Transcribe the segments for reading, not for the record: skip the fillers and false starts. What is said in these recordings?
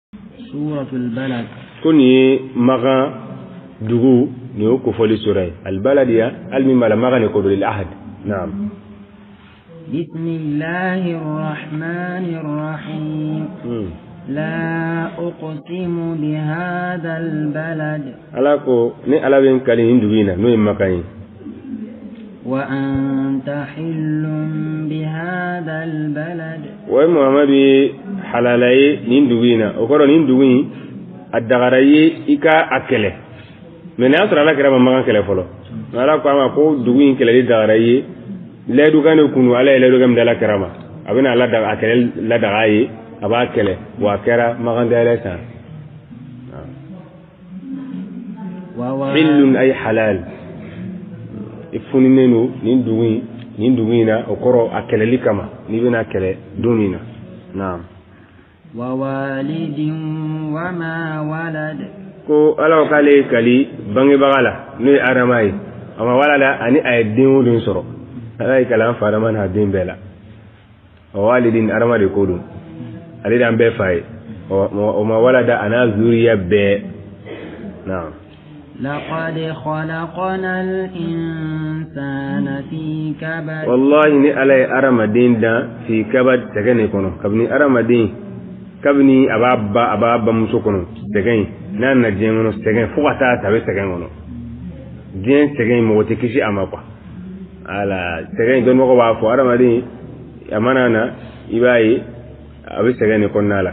Suratul Balad. Ko nin ye Makan dugu, nin y'o kofɔli sura ye. Albalad ya, hali min b'a la, Makan de ko don, lil ahad. Naam. Bismillahir Rahmanir Rahim. La uqsimu bi hadhal balad. Ala ko ne Ala bɛ n kali nin dugu in na, n'o ye Makan ye. Wa anta hillun bi hadhal balad. Wa Muhammadu ye halala ye nin dugu in na. O kɔrɔ, nin dugu in a dagara i ye i ka a kɛlɛ. Mais n'a sɔrɔ Ala kira ma Makan kɛlɛ fɔlɔ, mais Ala ko a ma ko dugu in kɛlɛli dagara i ye. Layidukan de kun don, Ala ye layidukan min di Ala kira ma, a bɛna a kɛlɛ ladaga a ye, a b'a kɛlɛ. Wa a kɛra Makan dayɛlɛ san. Hillun ay halal, i funinen don nin dugu in na. O kɔrɔ, a kɛlɛli kama, n'i bɛna kɛlɛ don min na. Naam. Wa walidin wa ma walad. Ko Ala ko k'ale ye kali bangebaga la, n'o ye Adama ye, a ma walada, ani a ye den o den sɔrɔ. Ala ye kali an fa Adama n'a den bɛɛ la. Wa walidin, Adama de ko don, ale d'an bɛɛ fa ye. O ma walada, a n'a zuriya bɛɛ. Naam. Laqad khalaqna al-insana fi kabad. Wallahi, ni Ala ye adamaden dan fi kabad, sɛgɛn de kɔnɔ. Kabini adamaden, kabini a b'a ba, a b'a bamuso kɔnɔ, sɛgɛn n'a na diɲɛ kɔnɔ, sɛgɛn fo ka taa ta, a bɛ sɛgɛn kɔnɔ. Diɲɛ sɛgɛn, mɔgɔ tɛ kisi a ma quoi. Ala sɛgɛn, dɔnbagaw b'a fɔ, adamaden a mana na, i b'a ye a bɛ sɛgɛn de kɔnɔna la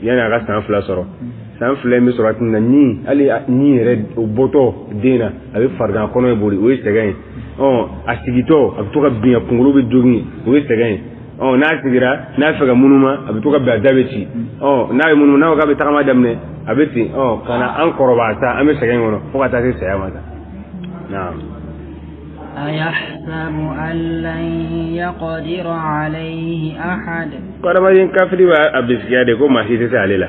yanni a ka san 2 sɔrɔ. San 2 in bɛ sɔrɔ waati min na, ni hali ni yɛrɛ o bɔtɔ den na, a bɛ farigan, kɔnɔ ye boli, o ye sɛgɛn ye. Ɔ a sigitɔ, a bɛ to ka bin, a kunkolo bɛ jogin, o ye sɛgɛn ye. Ɔ n'a sigira, n'a fɛ ka munuma, a bɛ to ka bin, a da bɛ ci. Ɔ n'a ye munuma, n'a ko k'a bɛ tagama daminɛ, a bɛ ten. Ɔ ka na an kɔrɔbaya sa, an bɛ sɛgɛn kɔnɔ fo ka taa se saya ma sa. Naam. Ayahsabu an lan yaqdira alayhi ahad. Ko adamaden kafiri b'a a bisigiya de ko maa si tɛ se ale la.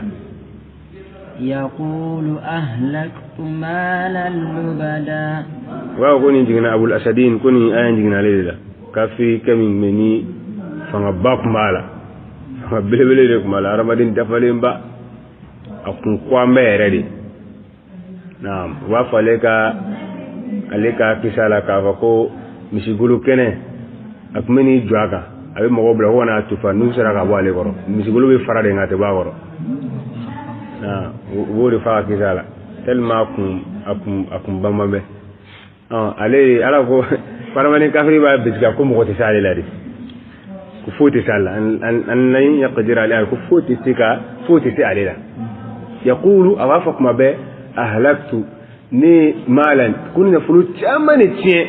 Yaqulu ahlaktu malan lubada. U b'a fɔ ko nin jiginna Abul Asadin, ko nin aya in jiginna ale de la. Kafiri kɛ min bɛ ni fangaba tun b'a la, fanga belebele de tun b'a la, adamaden dafalenba, a kun ko an bɛɛ yɛrɛ de. Naam. U b'a fɔ ale ka kisa la k'a fɔ ko misigolo kɛnɛ, a tun bɛ n'i jɔ a kan, a bɛ mɔgɔw bila ko ka n'a tufa, n'u sera ka bɔ ale kɔrɔ. Misigolo bɛ fara de, nka a tɛ bɔ a kɔrɔ. U b'o de fɔ a ka kisa la, tellement a kun banban bɛ. Ale Ala ko adamaden kafiri b'a bisigiya ko mɔgɔ tɛ se ale la de, ko foyi tɛ se ale la. An lan yaqdira ale, ko foyi tɛ se ka, foyi tɛ se ale la. Yaqulu, a b'a fɔ kuma bɛɛ, ahlaktu ne malan, ko ni nafolo caman de tiɲɛ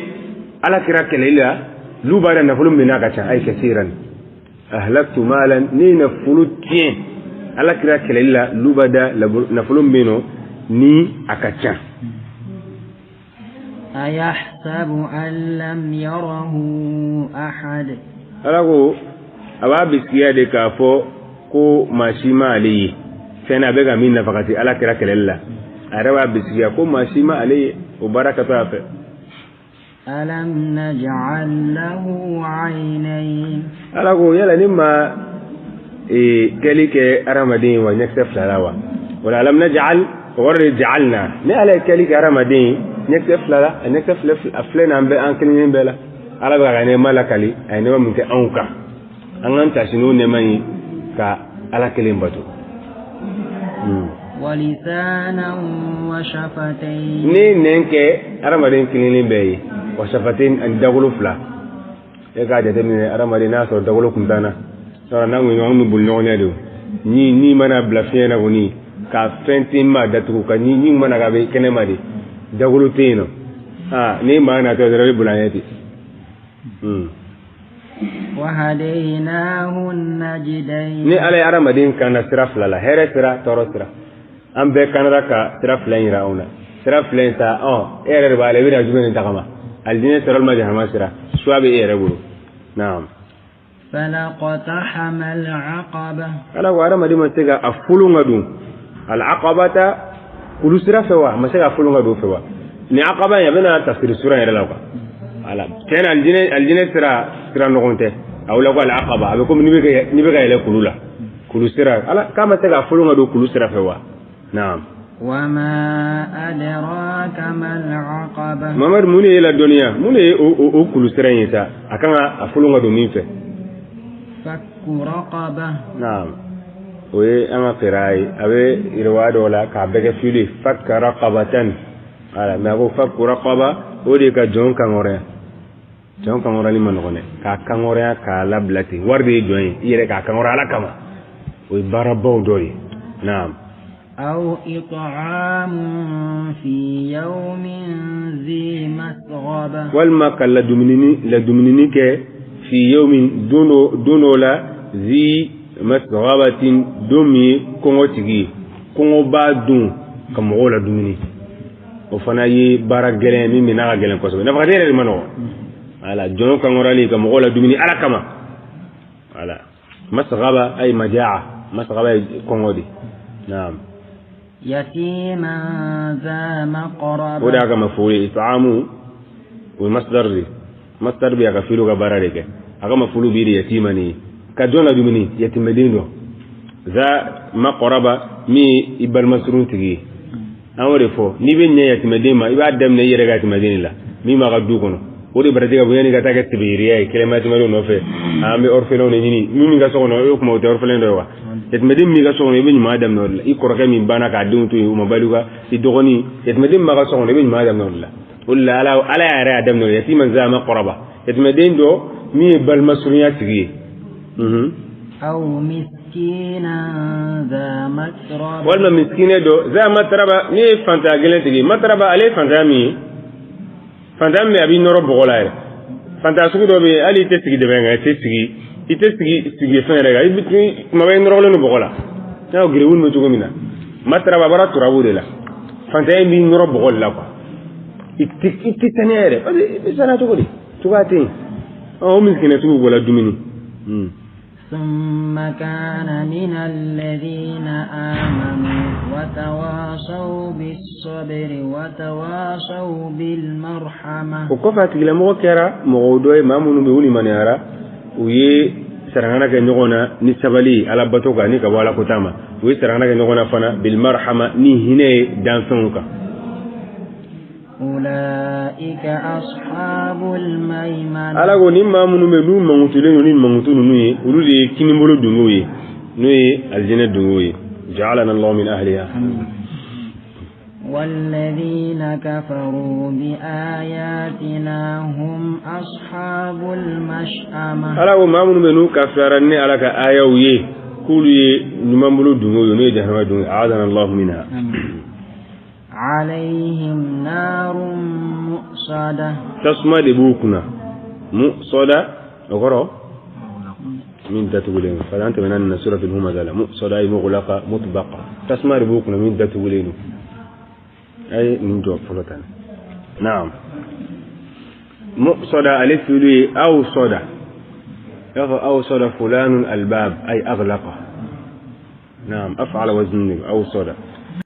Ala kira kɛlɛli la. Lubada, nafolo min n'a ka ca, ay kasiran. Ahlaktu malan, ne nafolo tiɲɛ Ala kira kɛlɛli la, lubada, nafolo min bɛ yen nɔ ni a ka ca. Ayahsabu an lam yarahu ahad. Ala ko a b'a bisigiya de k'a fɔ ko maa si ma ale ye fɛn na, a bɛ ka min nafakati Ala kira kɛlɛli la. A yɛrɛ b'a bisigiya ko maa si ma ale ye o baara ka to a fɛ. Alam naj'al lahu 'aynayn. Ala ko yala ni ma kɛli kɛ adamaden ye wa ɲɛkisɛ fila la wa? Wala alam naj'al, o kɔrɔ de ja'alna, ni Ala ye kɛli kɛ adamaden ye ɲɛkisɛ fila la, a ɲɛkisɛ fila, a filɛ nin, an bɛɛ, an kelen kelen bɛɛ la. Ala bɛ ka nɛɛma lakali, a ye nɛɛma min kɛ anw kan, an k'an tasi n'o nɛɛma ye ka Ala kelen bato. Wa lisanan wa shafatayn. Ne ye nɛn kɛ adamaden kelen kelen bɛɛ ye, wa shafatain, ani dagolo fila. E k'a jateminɛ, adamaden n'a sɔrɔ dagolo kun t'an na, n'an kun ye ɲɔgɔn, an bɛ boli ɲɔgɔn ɲɛ de. Ni mana bila fiɲɛ na kɔni, ka fɛn tɛ maa datugu ka ni mana ka bɛ kɛnɛma de, dagolo tɛ yen nɔ. Aa, ni maa natɔ dɔrɔn, i bɛ boli an ɲɛ ten. Wa hadaynahu najdayn. Ni Ala ye adamaden kan na sira fila la, hɛrɛ sira, tɔɔrɔ sira, an bɛɛ kanara ka sira fila in yira anw na. Sira fila in sa, ɔ e yɛrɛ de b'a la, i bɛna jumɛn de tagama, alijinɛ sira walima jahanama sira? Choix bɛ e yɛrɛ bolo. Naam. Falaqtahama al-aqaba. Ala ko adamaden ma se ka a folon ka don al-aqabata, kulu sira fɛ wa? A ma se ka folon ka don fɛ wa? Ni aqaba in, a bɛna tafsiri sura yɛrɛ la quoi. Ala tiɲɛ na, alijinɛ sira, sira nɔgɔn tɛ. A wele ko al-aqaba, a bɛ komi n'i bɛ ka yɛlɛ kulu la. Kulu sira ala k'a ma se k'a folon ka don kulu sira fɛ wa? Naam. Wama adraka mal aqaba. Mamadu, mun de ye ladɔnniya, mun de ye o kulu sira in ye sa, a kan ka a folon ka don min fɛ? Fakku raqaba. Naam, o ye an ka kira ye. A bɛ riwaya dɔw la k'a bɛɛ kɛ fili fakka raqabatan, wala, mais a ko fakku raqaba, o de ye ka jɔn kanhɔrɔnya. Jɔn kanhɔrɔnyali ma nɔgɔn dɛ, k'a kanhɔrɔnya k'a labila ten, wari de ye jɔn ye, i yɛrɛ k'a kanhɔrɔnya ala kama, o ye baarabaw dɔ ye. Naam. Aw it'amun fi yawmin zi masghaba. Walima ka ladumunini kɛ fi yawmin, don dɔ la, zi masghabatin, don min ye kɔngɔ tigi ye, kɔngɔ b'a don ka mɔgɔw ladumuni, o fana ye baara gɛlɛn min n'a ka gɛlɛn kosɛbɛ. Nafakati yɛrɛ de ma nɔgɔn, wala, jɔn kanhɔrɔnyali ka mɔgɔw ladumuni ala kama, wala, masghaba ay majaa, masghaba ye kɔngɔ de. Naam. Yatiman za maqraba. O de y'a ka mafulu ye. It'amu, o ye masdar de, masdar bɛ a ka filu ka baara de kɛ. A ka mafulu b'i de yatiman ye, ka jɔn ladumuni? Yatimɛden dɔ, za maqraba, min ye i balimasurun tigi ye. An y'o de fɔ, n'i bɛ ɲɛ yatimɛden ma, i b'a daminɛ i yɛrɛ ka yatimɛden de la, min b'a ka du kɔnɔ. O de baraji ka bon yanni ka taa kɛ tibiriya ye kɛlɛma yatimɛdenw nɔfɛ. An bɛ orphelinw de ɲini, min ka so kɔnɔ, o kuma o tɛ orphelin dɔ ye wa? Yatimɛden min ka so kɔnɔ, i bɛ ɲuman daminɛ o de la. I kɔrɔkɛ min banna k'a denw to yen, o ma balikuya, i dɔgɔnin, yatimɛden min b'a ka so kɔnɔ, i bɛ ɲuman daminɛ o de la. O de la ala yɛrɛ y'a daminɛ o de la, yatiman za maqraba, yatimɛden dɔ min ye balimasurunya tigi ye. Aw miskinan za matraba. Walima miskinɛ dɔ, za matraba, min ye fantanya gɛlɛn tigi ye. Matraba, ale ye fantanya min ye, fantanya min a b'i nɔrɔ bɔgɔ la yɛrɛ. Fantanya sugu dɔ bɛ yen, hali i tɛ sigi dɛbɛ kan, i tɛ sigi fɛn yɛrɛ kan, i bɛ kuma bɛɛ i nɔrɔlen don bɔgɔ la. N'a ko geribu bɛ cogo min na, matraba a bɔra turabu de la. Fantanya in b'i nɔrɔ bɔgɔ de la quoi, i tɛ saniya yɛrɛ, parce que i bɛ saniya cogo di, cogoya tɛ yen. O miskinɛ sugu b'o la dumuni. ثم كان من الذين آمنوا وتواصوا بالصبر وتواصوا بالمرحمة. O kɔfɛ, a tigilamɔgɔ kɛra mɔgɔw dɔ ye, maa minnu bɛ yen, u limaniyara, u ye sarangana kɛ ɲɔgɔn na ni sabali ye ala bato kan ni ka bɔ ala kota ma. U ye sarangana kɛ ɲɔgɔn na fana bilmarhama, ni hinɛ ye danfɛnw kan. Ulaika ashabul maymana. Ala ko ni maa minnu bɛ n'u mankutulen don ni mankutu ninnu ye, olu de ye kinibolo dungew ye, n'o ye alijinɛ dungew ye. Ja'alana Allahu min ahliha. والذين كفروا بآياتنا هم أصحاب المشأمة. Ala ko maa minnu bɛ n'u kafiriyara ni ala ka ayaw ye, k'olu ye ɲumanbolo dungew ye, n'o ye jahanama dungew ye. A'adana Allahu minha. عليهم نار مؤصدة. Tasuma de b'u kunna. Mu'sada, o kɔrɔ min datugulen don. Parce que an tɛmɛna nin na suratul humaza la. Mu'sada ay mughlaqa, mutbaqa. Tasuma de b'u kunna min datugulen don. A ye nin jɔ fɔlɔ tan. Naam. Mu'sada, ale filu ye awsada. I b'a fɔ awsada fulanun albab ay aghlaqa. Naam, af'ala wazn awsada.